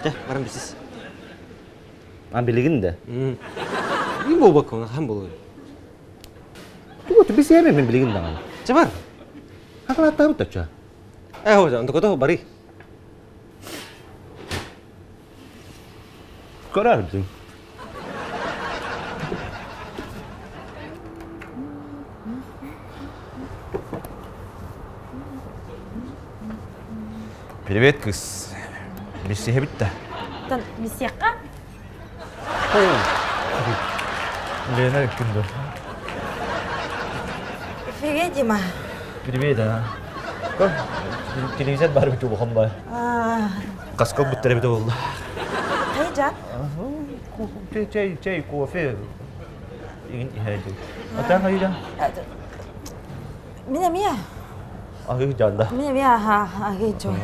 Чэ, баран билсис. А билигин да? Билигин буолбакка, хаһан буолуой? Тугу билсиэмэ мин билигин даҕаны. Чэ бар. Хакылааттаабыт оччо. Э, хожа, онтукото барый. Көрөрбүн. Привет, кыз. Билсиһэбит да. Тон билсиэххэ? Лена күндү. Привет, Дима. Привет, а. Телевизор бар бит улахан бай. Каскал буттар эбит болла. Хайа Чэй, чэй, кофе. Атан хайа Мин эмиэ. Аһыы жанда. Мин эмиэ аһыы жон.